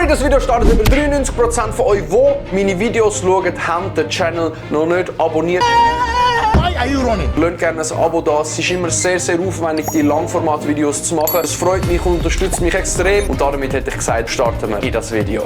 ich das Video starte, über 93% von euch, die meine Videos schauen, haben den Channel noch nicht abonniert. Why are you running? Lasst gerne ein Abo da. Es ist immer sehr, sehr aufwendig, die Langformat-Videos zu machen. Es freut mich und unterstützt mich extrem. Und damit hätte ich gesagt, starten wir in das Video.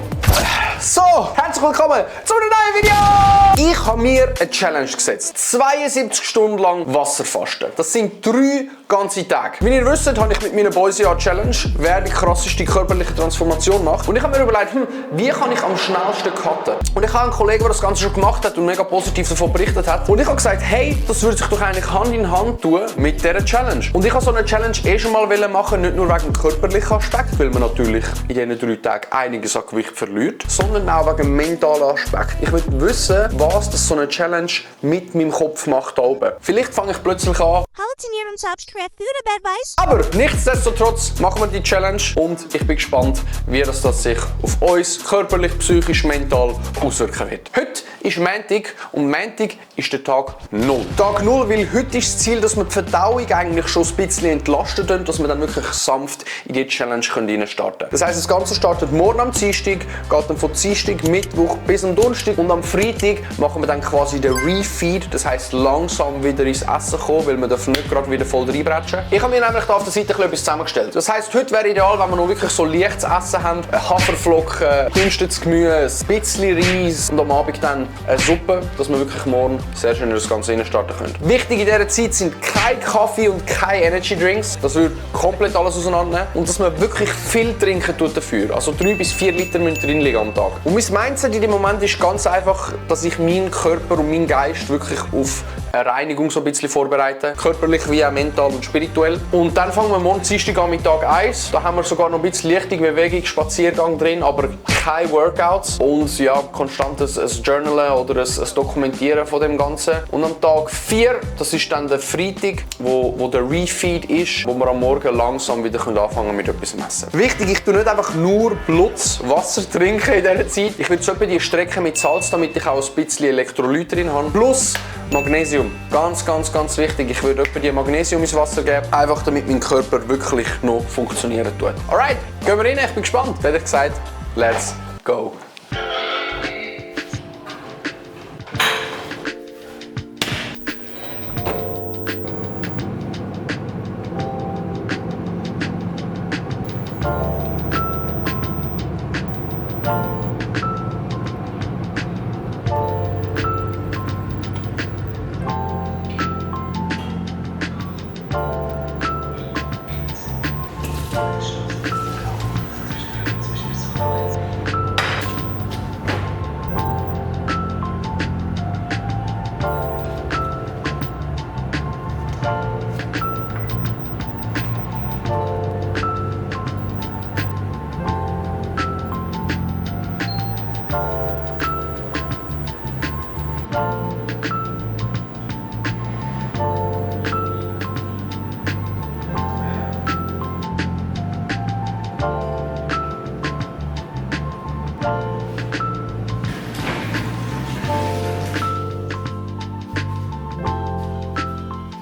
So, herzlich willkommen zu einem neuen Video! Ich habe mir eine Challenge gesetzt. 72 Stunden lang Wasserfasten. Das sind 3 ganze Tage. Wie ihr wisst, habe ich mit meiner Boys ja Challenge, wer die krasseste körperliche Transformation macht. Und ich habe mir überlegt, wie kann ich am schnellsten cutten? Und ich habe einen Kollegen, der das Ganze schon gemacht hat und mega positiv davon berichtet hat. Und ich habe gesagt, hey, das würde sich doch eigentlich Hand in Hand tun mit dieser Challenge. Und ich habe so eine Challenge schon mal machen, nicht nur wegen dem körperlichen Aspekt, weil man natürlich in diesen 3 Tagen einiges an Gewicht verliert, sondern auch wegen dem mentalen Aspekt. Ich will wissen, was das so eine Challenge mit meinem Kopf macht da oben. Vielleicht fange ich plötzlich an. Hallo und subscribe für den Advice. Aber nichtsdestotrotz machen wir die Challenge und ich bin gespannt, wie das sich auf uns körperlich, psychisch, mental auswirken wird. Heute ist Montag und Montag ist der Tag 0. Tag 0, weil heute ist das Ziel, dass wir die Verdauung eigentlich schon ein bisschen entlasten können, dass wir dann wirklich sanft in die Challenge starten können. Das heisst, das Ganze startet morgen am Dienstag, geht dann von Dienstag, Mittwoch bis am Donnerstag und am Freitag machen wir dann quasi den Refeed, das heisst langsam wieder ins Essen kommen, weil wir dürfen nicht gerade wieder voll reinbretschen. Ich habe mir nämlich da auf der Seite etwas zusammengestellt. Das heisst, heute wäre ideal, wenn wir noch wirklich so leichtes Essen haben, Haferflocken, dünstetes Gemüse, ein bisschen Reis und am Abend dann eine Suppe, dass wir wirklich morgen sehr schön in das Ganze starten können. Wichtig in dieser Zeit sind kein Kaffee und keine Energy Drinks. Das würde komplett alles auseinandernehmen. Und dass man wirklich viel trinken tut dafür. Also 3 bis 4 Liter müssen drin liegen am Tag. Und mein Mindset in dem Moment ist ganz einfach, dass ich meinen Körper und meinen Geist wirklich auf eine Reinigung so ein bisschen vorbereite. Körperlich wie auch mental und spirituell. Und dann fangen wir morgen Dienstag an mit Tag 1. Da haben wir sogar noch ein bisschen leichte Bewegung, Spaziergang drin, aber keine Workouts. Und ja, konstantes Journalen oder ein Dokumentieren von dem Ganzen. Und am Tag 4, das ist dann der Freitag, wo der Refeed ist, wo wir am Morgen langsam wieder anfangen mit etwas messen. Wichtig, ich tue nicht einfach nur Wasser trinken in dieser Zeit. Ich will so etwa die Strecke mit Salz, damit ich auch ein bisschen Elektrolyte drin habe. Plus Magnesium. Ganz, ganz, ganz wichtig. Ich würde etwa die Magnesium ins Wasser geben, einfach damit mein Körper wirklich noch funktionieren tut. Alright, gehen wir rein. Ich bin gespannt. Hätte ich gesagt, let's go.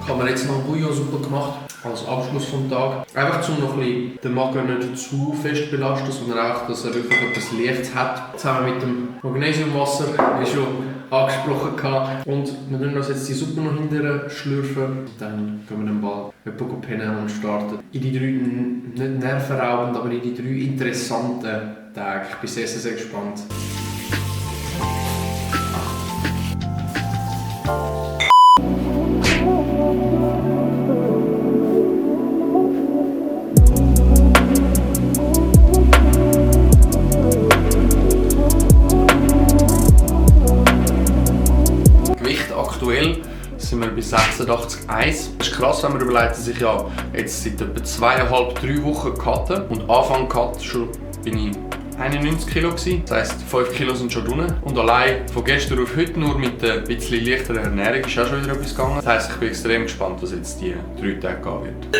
Haben wir jetzt noch Bouillon super gemacht, als Abschluss vom Tag. Einfach um noch ein bisschen den Magen nicht zu fest belasten, sondern auch, dass er wirklich etwas Leichtes hat. Zusammen mit dem Magnesiumwasser, wie schon angesprochen hatte. Und wir werden uns jetzt die Suppe noch hinterher schlürfen. Und dann können wir dann bald etwas pennen und starten. In die 3, nicht nervenraubend, aber in die 3 interessanten Tage. Ich bin sehr, sehr, sehr gespannt. Aktuell sind wir bei 86,1. Das ist krass, wenn man überlegt, dass ich ja jetzt seit etwa 2,5–3 Wochen cutte. Und Anfang Cut schon bin ich 91 Kilo gewesen. Das heisst, 5 Kilo sind schon drin. Und allein von gestern auf heute nur mit ein bisschen leichterer Ernährung ist auch schon wieder etwas gegangen. Das heisst, ich bin extrem gespannt, was jetzt die 3 Tage gehen wird.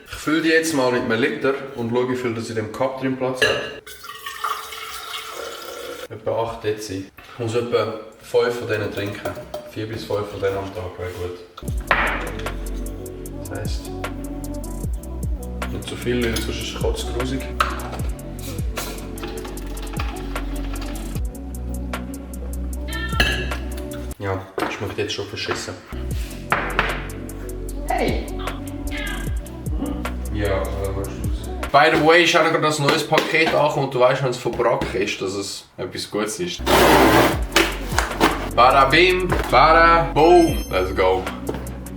Ich fülle die jetzt mal mit einem Liter und schaue, wie viel das in dem Cup drin Platz hat. Etwa 8 Dezi. Ich muss etwa 5 von denen trinken. 4 bis 5 von denen am Tag wäre gut. Das heisst, nicht zu viel, weil sonst ist es kotzgrusig. macht jetzt schon verschissen. Hey! Ja, was ist das? By the way, ist auch gerade ein neues Paket angekommen und du weißt, wenn es von Brack ist, dass es etwas Gutes ist. Bada bim, bada boom. Let's go.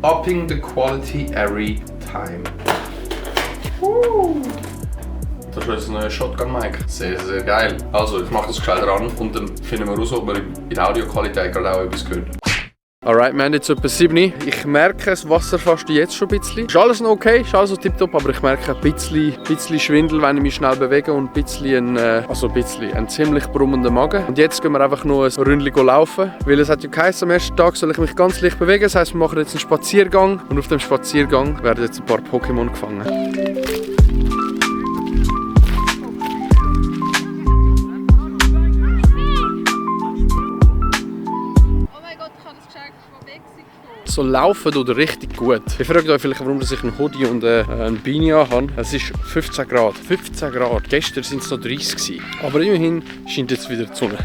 Upping the quality every time. Das ist ein neuer Shotgun-Mic. Sehr, sehr geil. Also, ich mache das gescheit ran und dann finden wir raus, ob wir in der Audioqualität gerade auch etwas hören. Alright, wir haben jetzt etwa 7. Ich merke das Wasser fast jetzt schon ein bisschen. Ist alles noch okay, ist alles so tipptopp, aber ich merke ein bisschen Schwindel, wenn ich mich schnell bewege und ein ziemlich brummender Magen. Und jetzt gehen wir einfach noch ein Ründchen laufen, weil es hat ja geheißen, am ersten Tag soll ich mich ganz leicht bewegen. Das heisst, wir machen jetzt einen Spaziergang und auf dem Spaziergang werden jetzt ein paar Pokémon gefangen. So laufen oder richtig gut. Ihr fragt euch vielleicht, warum ich einen Hoodie und ein Beanie habe. Es ist 15 Grad. 15 Grad. Gestern waren es noch 30 gewesen. Aber immerhin scheint jetzt wieder die Sonne.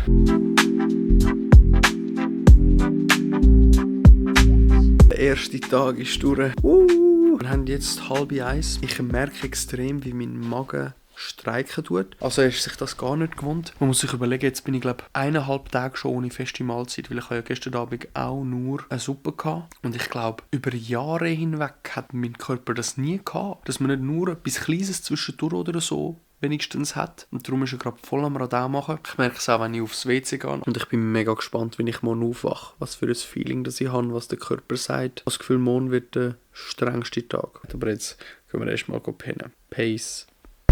Der erste Tag ist durch. Wir haben jetzt 12:30. Ich merke extrem, wie mein Magen streiken tut. Also er ist sich das gar nicht gewohnt. Man muss sich überlegen, jetzt bin ich glaube 1,5 Tage schon ohne feste Mahlzeit, weil ich ja gestern Abend auch nur eine Suppe hatte. Und ich glaube, über Jahre hinweg hat mein Körper das nie gehabt, dass man nicht nur etwas Kleines zwischendurch oder so wenigstens hat. Und darum ist er gerade voll am Radau machen. Ich merke es auch, wenn ich aufs WC gehe. Und ich bin mega gespannt, wenn ich morgen aufwache. Was für ein Feeling das ich habe, was der Körper sagt. Das Gefühl, morgen wird der strengste Tag. Aber jetzt können wir erstmal pennen. Peace.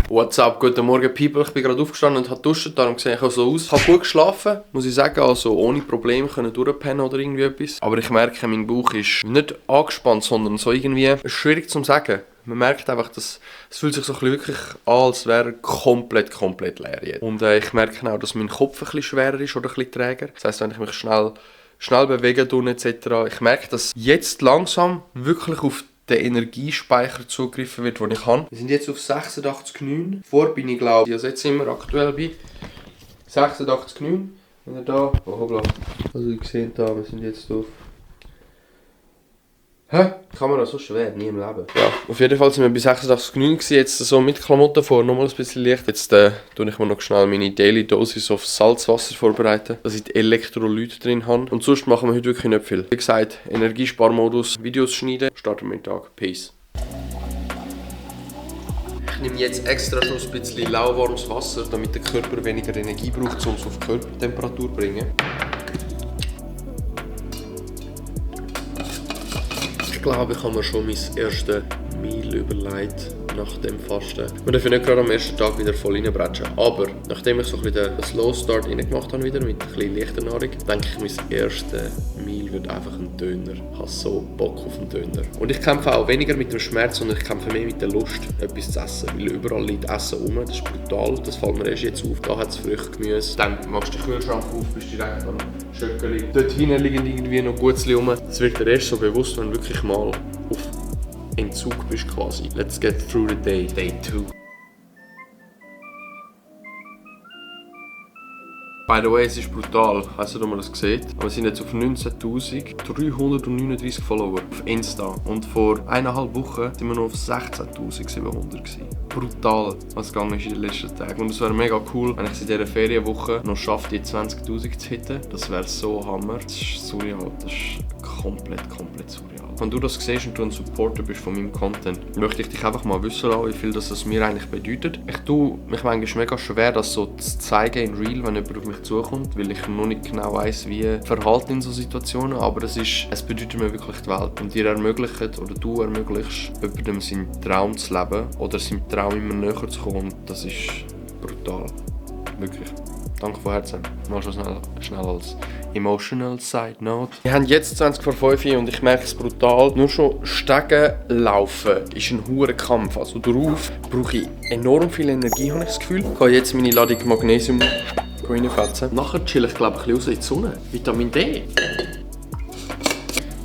What's up, guten Morgen People, ich bin gerade aufgestanden und habe geduscht, darum sehe ich auch so aus. Ich habe gut geschlafen, muss ich sagen, also ohne Probleme können durchpennen oder irgendwie etwas. Aber ich merke, mein Bauch ist nicht angespannt, sondern so irgendwie schwierig zu sagen. Man merkt einfach, dass es fühlt sich so ein bisschen wirklich an, als wäre er komplett leer jetzt. Und ich merke auch, dass mein Kopf ein bisschen schwerer ist oder ein bisschen träger. Das heisst, wenn ich mich schnell bewege etc. Ich merke, dass jetzt langsam wirklich auf der Energiespeicher zugegriffen wird, den ich habe. Wir sind jetzt auf 86,9. Vor bin ich glaube ich, also jetzt sind wir aktuell bei 86,9. Wenn ihr da, also ihr seht da, wir sind jetzt auf... Die Kamera ist so schwer, nie im Leben. Ja, auf jeden Fall sind wir bei 86,9 gewesen, jetzt so mit Klamotten vor, nochmal ein bisschen Licht. Jetzt tue ich mir noch schnell meine Daily Dosis auf Salzwasser vorbereiten, dass ich die Elektrolyte drin habe. Und sonst machen wir heute wirklich nicht viel. Wie gesagt, Energiesparmodus, Videos schneiden, starten wir den Tag. Peace. Ich nehme jetzt extra schon ein bisschen lauwarmes Wasser, damit der Körper weniger Energie braucht, um es auf Körpertemperatur zu bringen. Ich glaube, ich habe mir schon mein erstes Meal überlegt nach dem Fasten. Wir dürfen nicht gerade am ersten Tag wieder voll reinbretschen. Aber nachdem ich so ein bisschen den Slow Start reingemacht habe wieder, mit ein bisschen leichter Nahrung, denke ich, mein erstes Meal wird einfach ein Döner. Ich habe so Bock auf einen Döner. Und ich kämpfe auch weniger mit dem Schmerz, sondern ich kämpfe mehr mit der Lust, etwas zu essen. Weil überall liegt Essen rum, das ist brutal. Das fällt mir erst jetzt auf. Da hat es Früchte, Dann machst du den Kühlschrank auf, bist direkt am Schöckeli. Dort hinten liegen irgendwie noch Gutzli rum. Das wird dir erst so bewusst, wenn du wirklich mal auf Entzug bist quasi. Let's get through the day. Day 2. By the way, es ist brutal. Ich weiss nicht, ob man das sieht. Aber wir sind jetzt auf 19.339 Follower auf Insta. Und vor 1,5 Wochen sind wir noch auf 16.700 gewesen. Brutal, was gegangen ist in den letzten Tagen. Und es wäre mega cool, wenn ich es in dieser Ferienwoche noch schaffe, die 20.000 zu hitten. Das wäre so Hammer. Das ist surreal. Das ist komplett surreal. Wenn du das siehst und du ein Supporter bist von meinem Content, möchte ich dich einfach mal wissen lassen, wie viel das mir eigentlich bedeutet. Ich tue mich manchmal mega schwer, das so zu zeigen in Real, wenn jemand auf mich zukommt, weil ich noch nicht genau weiss, wie verhalten in so Situationen, aber es bedeutet mir wirklich die Welt. Und dir ermöglicht, oder du ermöglichst, jemandem seinen Traum zu leben oder seinem Traum immer näher zu kommen. Und das ist brutal. Wirklich. Danke von Herzen. Mal schon schnell als emotional side note. Wir haben jetzt 20 vor 5 und ich merke es brutal. Nur schon Stegen laufen ist ein hoher Kampf. Also darauf brauche ich enorm viel Energie, habe ich das Gefühl. Ich kann jetzt meine Ladung Magnesium reinfetzen. Nachher chill ich glaube ich ein bisschen raus in die Sonne. Vitamin D.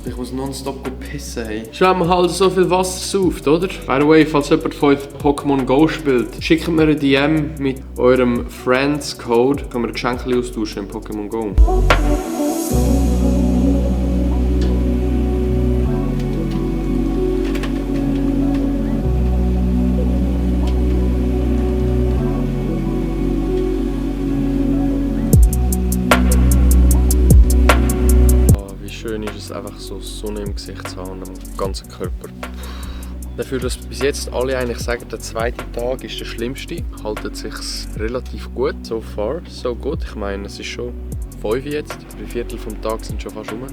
Ich muss nonstop pissen, hey. Schon wenn man halt so viel Wasser sauft, oder? By the way, falls jemand von euch Pokémon Go spielt, schickt mir eine DM mit eurem Friends-Code. Können wir ein Geschenk austauschen in Pokémon Go. es einfach so Sonne im Gesicht zu haben und am ganzen Körper. Dafür, dass bis jetzt alle eigentlich sagen, der zweite Tag ist der schlimmste, haltet sich relativ gut. So far, so good. Ich meine, es ist schon 5 jetzt. 3/4 vom Tag sind schon fast rum.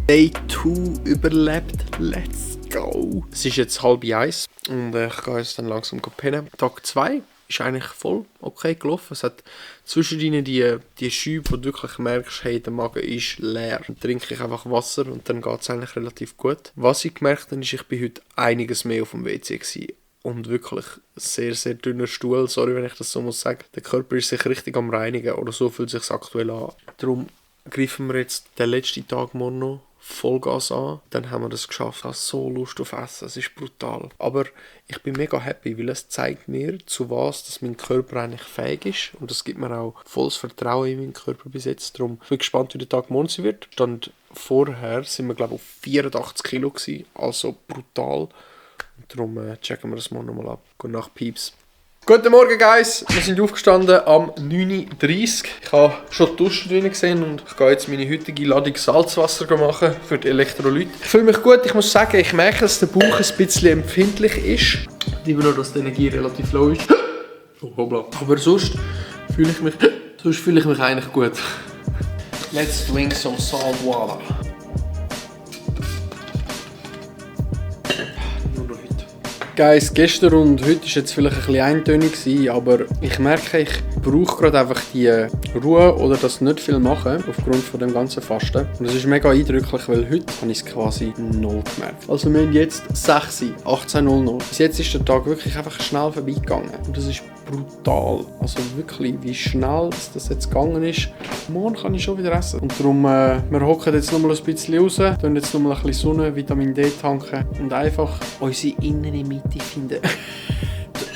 Day 2 überlebt. Let's go! Es ist jetzt 12:30 und ich gehe jetzt dann langsam pennen. Tag 2 ist eigentlich voll okay gelaufen. Es hat zwischendrin die Schübe, wo du wirklich merkst, hey, der Magen ist leer. Dann trinke ich einfach Wasser und dann geht es eigentlich relativ gut. Was ich gemerkt habe, ist, ich bin heute einiges mehr auf dem WC gewesen. Und wirklich sehr, sehr dünner Stuhl. Sorry, wenn ich das so muss sagen. Der Körper ist sich richtig am Reinigen oder so fühlt es sich aktuell an. Darum greifen wir jetzt den letzten Tag morgen noch Vollgas an. Dann haben wir das geschafft. Ich habe so Lust auf Essen. Es ist brutal. Aber ich bin mega happy, weil es zeigt mir, zu was dass mein Körper eigentlich fähig ist. Und das gibt mir auch volles Vertrauen in meinen Körper bis jetzt. Darum bin ich gespannt, wie der Tag morgen sein wird. Stand vorher sind wir, glaube ich, auf 84 Kilo gewesen. Also brutal. Und darum checken wir das morgen nochmal ab. Gute Nacht, Pieps. Guten Morgen, Guys! Wir sind aufgestanden am 9:30 Uhr. Ich habe schon die Dusche drin gesehen und ich gehe jetzt meine heutige Ladung Salzwasser machen für die Elektrolyte. Ich fühle mich gut. Ich muss sagen, ich merke, dass der Bauch ein bisschen empfindlich ist. Lieber nur, dass die Energie relativ low ist. Oh, hoppla. Aber sonst fühle ich mich eigentlich gut. Let's drink some salt water. Guys, gestern und heute war jetzt vielleicht ein bisschen eintönig, aber ich merke, ich brauche gerade einfach die Ruhe oder das nicht viel machen, aufgrund von dem ganzen Fasten. Und das ist mega eindrücklich, weil heute habe ich es quasi null gemerkt. Also wir haben jetzt 6 Uhr, 18:00. Bis jetzt ist der Tag wirklich einfach schnell vorbeigegangen. Und das ist brutal. Also wirklich, wie schnell das jetzt gegangen ist. Morgen kann ich schon wieder essen. Und darum, wir hocken jetzt noch mal ein bisschen raus, tun jetzt noch mal ein bisschen Sonne, Vitamin D tanken und einfach unsere innere Mitte finden.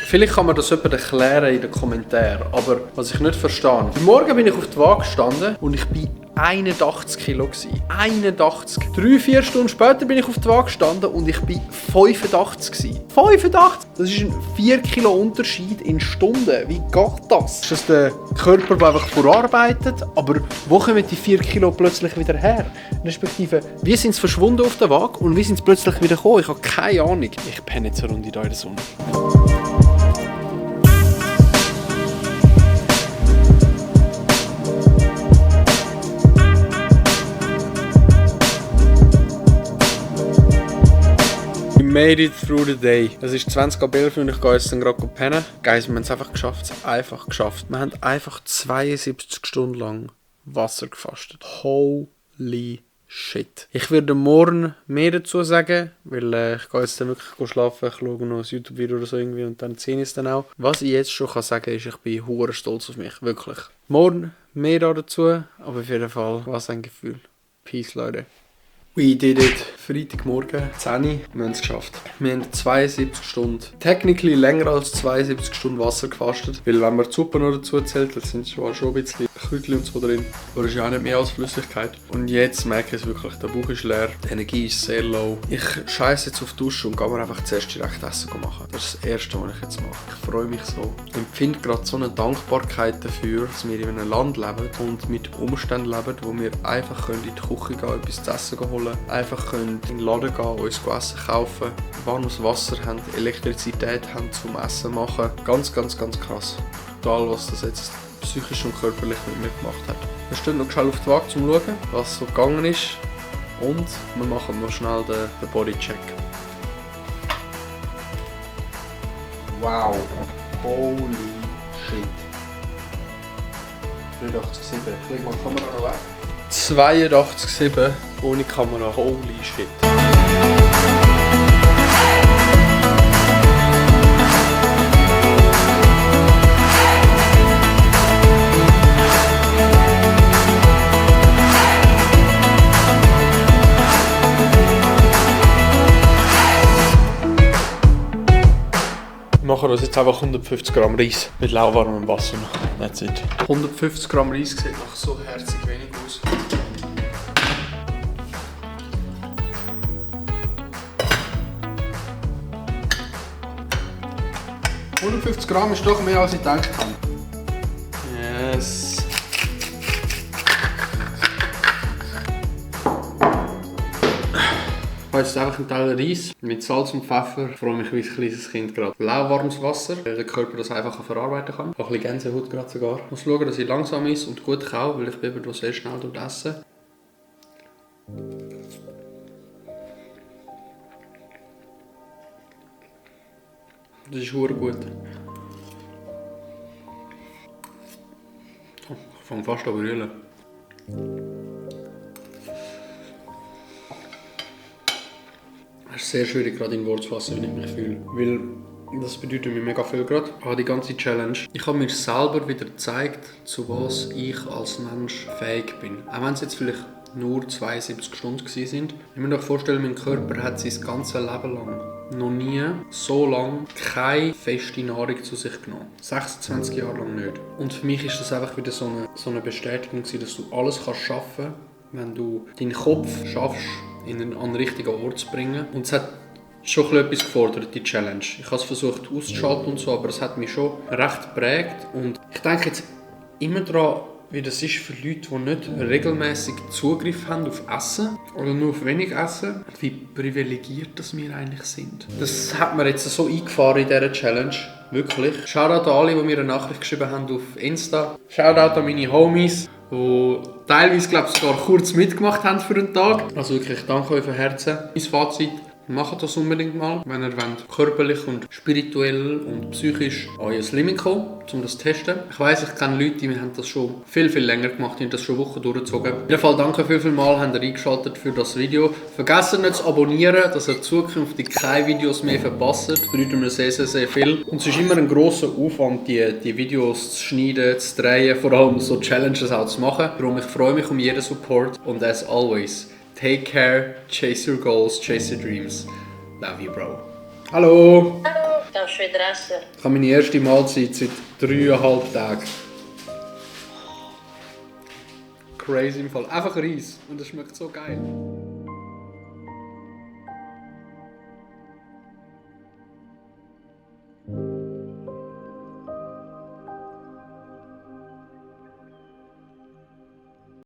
Vielleicht kann man das jemand erklären in den Kommentaren, aber was ich nicht verstehe. Heute Morgen bin ich auf die Waage gestanden und ich bin 81 Kilo gewesen. 81. 3-4 Stunden später bin ich auf die Waage gestanden und ich bin 85 gewesen. 85! Das ist ein 4 Kilo Unterschied in Stunden. Wie geht das? Ist das der Körper, der einfach vorarbeitet? Aber wo kommen die 4 Kilo plötzlich wieder her? Respektive, wie sind sie verschwunden auf der Waage und wie sind sie plötzlich wieder gekommen? Ich habe keine Ahnung. Ich penne jetzt eine Runde hier in der Sonne. Made it through the day. Es ist 20:11 und ich gehe jetzt dann gerade pennen. Guys, wir haben es einfach geschafft. Wir haben einfach 72 Stunden lang Wasser gefastet. Holy shit. Ich werde morgen mehr dazu sagen, weil ich gehe jetzt dann wirklich schlafen. Ich schaue noch ein YouTube-Video oder so irgendwie und dann sehe ich es dann auch. Was ich jetzt schon sagen kann, ist, ich bin hure stolz auf mich. Wirklich. Morgen mehr dazu, aber auf jeden Fall, was ein Gefühl. Peace, Leute. We did it. Freitagmorgen, 10 Uhr, wir haben es geschafft. Wir haben 72 Stunden, technically länger als 72 Stunden Wasser gefastet. Weil wenn man die Suppe noch dazu zählt, dann sind schon ein bisschen Kräutchen und so drin. Aber es ist ja auch nicht mehr als Flüssigkeit. Und jetzt merke ich es wirklich, der Bauch ist leer, die Energie ist sehr low. Ich scheiße jetzt auf die Dusche und gehe mir einfach zuerst direkt Essen machen. Das ist das Erste, was ich jetzt mache. Ich freue mich so. Ich empfinde gerade so eine Dankbarkeit dafür, dass wir in einem Land leben und mit Umständen leben, wo wir einfach in die Küche gehen, etwas zu essen holen, einfach in den Laden gehen, uns Essen kaufen, warmes Wasser haben, Elektrizität haben zum Essen machen. Ganz, ganz, ganz krass. Total, was das jetzt psychisch und körperlich mit mir gemacht hat. Wir stehen noch schnell auf die Waage, um zu schauen, was so gegangen ist. Und wir machen noch schnell den Bodycheck. Wow. Holy shit. 83,7. Ich lege mal die Kamera noch weg. 82,7 ohne Kamera. Holy shit. Wir machen uns jetzt einfach 150 Gramm Reis mit lauwarmem Wasser noch. That's it. 150 Gramm Reis sieht noch so herzig wenig aus. $150 Gramm ist doch mehr als ich gedacht habe. Yes. habe jetzt einfach einen Teil Reis mit Salz und Pfeffer. Ich freue mich wie ein kleines Kind gerade. Lauwarmes Wasser, weil der Körper das einfach verarbeiten kann. Ich habe ein bisschen Gänsehaut gerade sogar. Ich muss schauen, dass ich langsam ist und gut kaue, weil ich bin eben sehr schnell essen. Das ist verdammt gut. Oh, ich fange fast an zu rühren. Es ist sehr schwierig, gerade in Worte zu fassen, wie ich mich fühle. Weil das bedeutet mir mega viel gerade. Die ganze Challenge. Ich habe mir selber wieder gezeigt, zu was ich als Mensch fähig bin. Auch wenn es jetzt vielleicht nur 72 Stunden waren. Ich muss mir vorstellen, mein Körper hat sein ganzes Leben lang noch nie so lange keine feste Nahrung zu sich genommen. 26 Jahre lang nicht. Und für mich ist das einfach wieder so eine Bestätigung, dass du alles schaffen kannst, wenn du deinen Kopf schaffst, an den richtigen Ort zu bringen. Und es hat schon etwas gefordert, die Challenge. Ich habe es versucht auszuschalten und so, aber es hat mich schon recht geprägt. Und ich denke jetzt immer daran, wie das ist für Leute, die nicht regelmäßig Zugriff haben auf Essen oder nur auf wenig Essen, wie privilegiert das wir eigentlich sind. Das hat mir jetzt so eingefahren in dieser Challenge. Wirklich. Shoutout an alle, die mir eine Nachricht geschrieben haben auf Insta. Shoutout an meine Homies, die teilweise, glaube ich, sogar kurz mitgemacht haben für einen Tag. Also wirklich, danke euch von Herzen. Mein Fazit: macht das unbedingt mal, wenn ihr wollt, körperlich und spirituell und psychisch an euer Limit kommen, um das zu testen. Ich weiss, ich kenne Leute, die haben das schon viel länger gemacht, die haben das schon Wochen durchgezogen. Auf jeden Fall danke viel mal, habt ihr eingeschaltet für das Video. Vergesst nicht zu abonnieren, dass ihr zukünftig keine Videos mehr verpasst. Das bedeutet mir sehr viel. Und es ist immer ein grosser Aufwand, die Videos zu schneiden, zu drehen, vor allem so Challenges auch zu machen. Darum ich freue mich um jeden Support und as always, take care, chase your goals, chase your dreams. Love you, bro. Hallo! Hallo, darfst du wieder essen? Ich habe meine erste Mahlzeit seit 3,5 Tagen. Crazy im Fall. Einfach Reis und es schmeckt so geil.